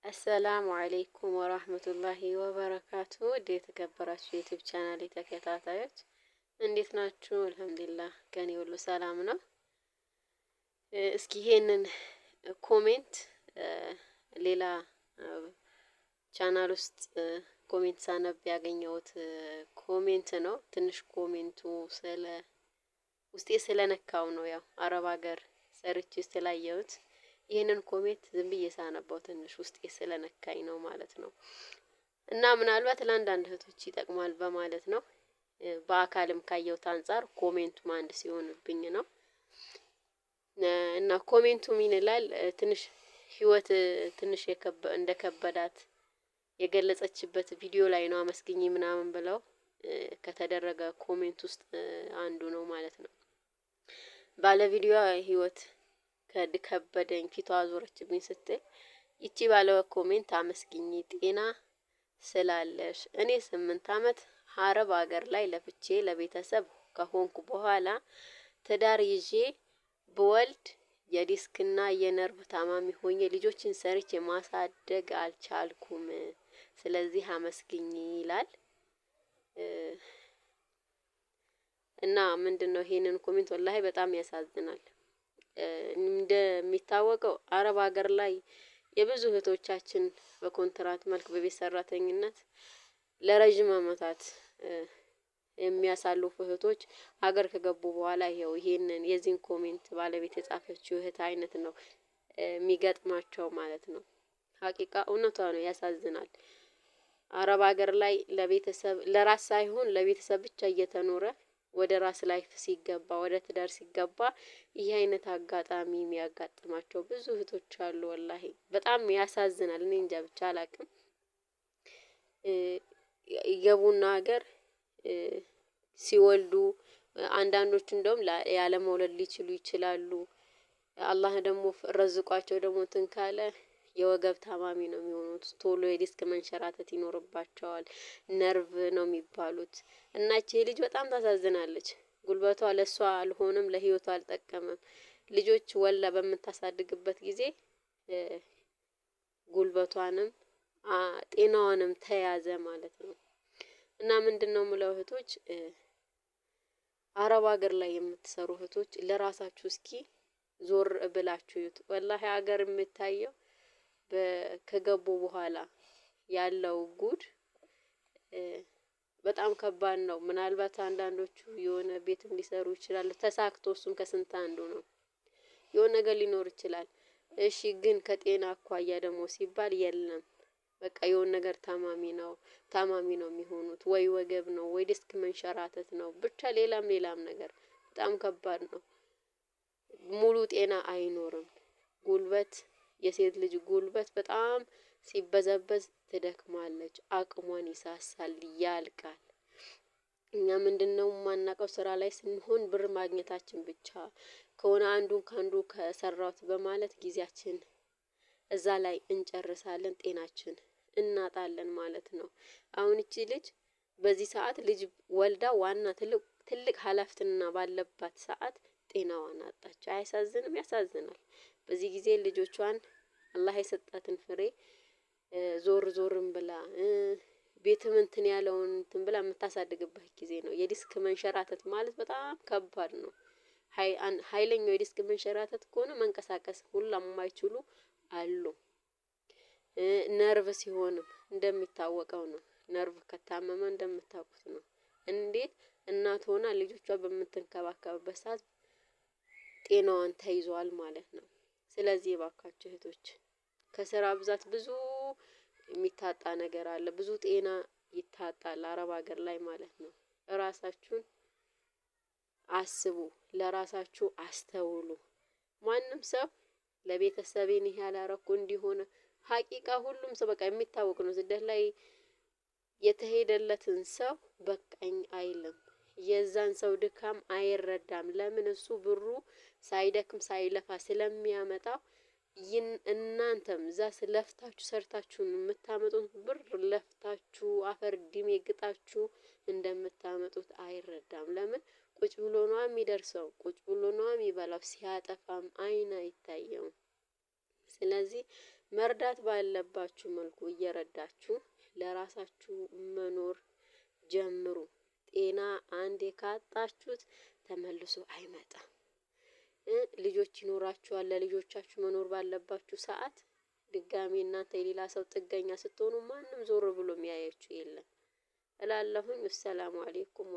السلام عليكم ورحمة الله وبركاته። ውድ የተከበራችሁ የ YouTube channel ተከታታዮች፣ እንዴት ናችሁ? الحمد لله ከኔ ሁሉ ሰላም ነው። እስኪ ይሄንን comment ሌላ ቻናል ውስጥ comment ሳነብ ያገኘሁት comment ነው። ትንሽ comment ኡ ስለ ውስጤ ስለነካው ነው። ያው አረብ ሀገር ሰርቼ ስላየሁት ይህንን comment ዝም ብዬ ሳነባው ትንሽ ውስጤ ስለነካኝ ነው ማለት ነው። እና ምናልባት ለአንዳንድ እህቶች ይጠቅማል በማለት ነው። በአካልም ካየሁት አንጻር comment ኡም አንድ ሲሆንብኝ ነው። እና comment ኡ ምን ይላል? ትንሽ ህይወት ትንሽ እንደከበዳት የገለጸችበት ቪዲዮ ላይ ነው፣ አመስግኝ ምናምን ብለው ከተደረገ comment ውስጥ አንዱ ነው ማለት ነው። ባለ ቪዲዮ ህይወት ከበደኝ፣ ፊቷ አዞረችብኝ ስትል ይቺ ባለ comment አመስግኝ ጤና ስላለሽ፣ እኔ 8 አመት አረብ ሀገር ላይ ለፍቼ ለቤተሰብ ከሆንኩ በኋላ ትዳር ይዤ ብወልድ የዲስክና የነርቭ ታማሚ ሆኜ ልጆችን ሰርቼ ማሳደግ አልቻልኩም። ስለዚህ አመስግኝ ይላል። እና ምንድነው ይሄንን comment والله በጣም ያሳዝናል። እንደሚታወቀው አረብ ሀገር ላይ የብዙ እህቶቻችን በኮንትራት መልክ በቤት ሰራተኝነት ለረዥም አመታት የሚያሳልፉ እህቶች ሀገር ከገቡ በኋላ ይኸው ይሄንን የዚህን comment ባለቤት የጻፈችው እህት አይነት ነው የሚገጥማቸው ማለት ነው። حقيقة እውነቷ ነው፣ ያሳዝናል። አረብ ሀገር ላይ ለቤተሰብ ለራስ ሳይሆን ለቤተሰብ ብቻ እየተኖረ ወደ ራስ life ሲገባ፣ ወደ ትዳር ሲገባ ይህ አይነት አጋጣሚ የሚያጋጥማቸው ብዙ እህቶች አሉ። والله በጣም ያሳዝናል። እኔ እንጃ ብቻ አላቅም። ይገቡና ሀገር ሲወልዱ አንዳንዶቹ እንደውም ያለመውለድ ሊችሉ ይችላሉ። አላህ ደግሞ ረዝቋቸው ደግሞ እንትን ካለ የወገብ ታማሚ ነው የሚሆኑት። ቶሎ የዲስክ መንሸራተት ይኖርባቸዋል። ነርቭ ነው የሚባሉት። እና ይቺ ልጅ በጣም ታሳዝናለች። ጉልበቷ ለሷ አልሆነም፣ ለህይወቷ አልጠቀመም። ልጆች ወልዳ በምታሳድግበት ጊዜ ጉልበቷንም ጤናዋንም ተያዘ ማለት ነው። እና ምንድነው ምለው እህቶች፣ አረብ ሀገር ላይ የምትሰሩ እህቶች ለራሳችሁ እስኪ ዞር ብላችሁ እዩት። والله ሀገር የሚታየው ከገቡ በኋላ ያለው ጉድ በጣም ከባድ ነው። ምናልባት አንዳንዶቹ የሆነ ቤትም ሊሰሩ ይችላሉ። ተሳክቶ እሱም ከስንት አንዱ ነው። የሆነ ነገር ሊኖር ይችላል። እሺ ግን ከጤና አኳያ ደግሞ ሲባል የለም። በቃ የሆነ ነገር ታማሚ ነው የሚሆኑት፣ ወይ ወገብ ነው፣ ወይ ዲስክ መንሸራተት ነው፣ ብቻ ሌላም ሌላም ነገር በጣም ከባድ ነው። ሙሉ ጤና አይኖርም። ጉልበት፣ የሴት ልጅ ጉልበት በጣም ሲበዘበዝ ትደክማለች፣ አቅሟን ይሳሳል፣ ያልቃል። እኛ ምንድነው የማናውቀው? ስራ ላይ ስንሆን ብር ማግኘታችን ብቻ ከሆነ አንዱን ከአንዱ ከሰራሁት በማለት ጊዜያችን እዛ ላይ እንጨርሳለን፣ ጤናችን እናጣለን ማለት ነው። አሁን እቺ ልጅ በዚህ ሰዓት ልጅ ወልዳ ዋና ትልቅ ትልቅ ሀላፊነት ባለባት ሰዓት ጤናዋን አጣች። አያሳዝንም? ያሳዝናል። በዚህ ጊዜ ልጆቿን አላህ የሰጣትን ፍሬ ዞር ዞርም ብላ ቤትም እንትን ያለውን እንትን ብላ የምታሳድግበት ጊዜ ነው። የዲስክ መንሸራተት ማለት በጣም ከባድ ነው። ኃይለኛው የዲስክ መንሸራተት ከሆነ መንቀሳቀስ ሁላ የማይችሉ አሉ። ነርቭ ሲሆንም እንደሚታወቀው ነው። ነርቭ ከታመመ እንደምታውቁት ነው። እንዴት እናት ሆና ልጆቿ በምትንከባከብበት ሰዓት ጤናዋን ተይዟል ማለት ነው። ስለዚህ እባካችሁ እህቶች፣ ከስራ ብዛት ብዙ የሚታጣ ነገር አለ። ብዙ ጤና ይታጣል አረብ ሀገር ላይ ማለት ነው። እራሳችሁን አስቡ፣ ለራሳችሁ አስተውሉ። ማንም ሰው ለቤተሰቤን ይሄ ያላረኩ እንዲሆነ حقيقة ሁሉም ሰው በቃ የሚታወቅ ነው። ስደት ላይ የተሄደለትን ሰው በቃኝ አይልም። የዛን ሰው ድካም አይረዳም። ለምን? እሱ ብሩ ሳይደክም ሳይለፋ ስለሚያመጣው። እናንተም እዛ ለፍታችሁ ሰርታችሁ የምታመጡት ብር ለፍታችሁ አፈር ድሜ ግጣችሁ እንደምታመጡት አይረዳም። ለምን? ቁጭ ብሎ ነዋ የሚደርሰው፣ ቁጭ ብሎ ነዋ የሚበላው፣ ሲያጠፋም አይን አይታየውም። ስለዚህ መርዳት ባለባችሁ መልኩ እየረዳችሁ ለራሳችሁ መኖር ጀምሩ። ጤና አንዴ ካጣችሁት ተመልሶ አይመጣም። ልጆች ይኖራችኋል። ለልጆቻችሁ መኖር ባለባችሁ ሰዓት ድጋሚ እናንተ የሌላ ሰው ጥገኛ ስትሆኑ ማንም ዞር ብሎ የሚያያችሁ የለም እላለሁኝ። አሰላሙ አሌይኩም።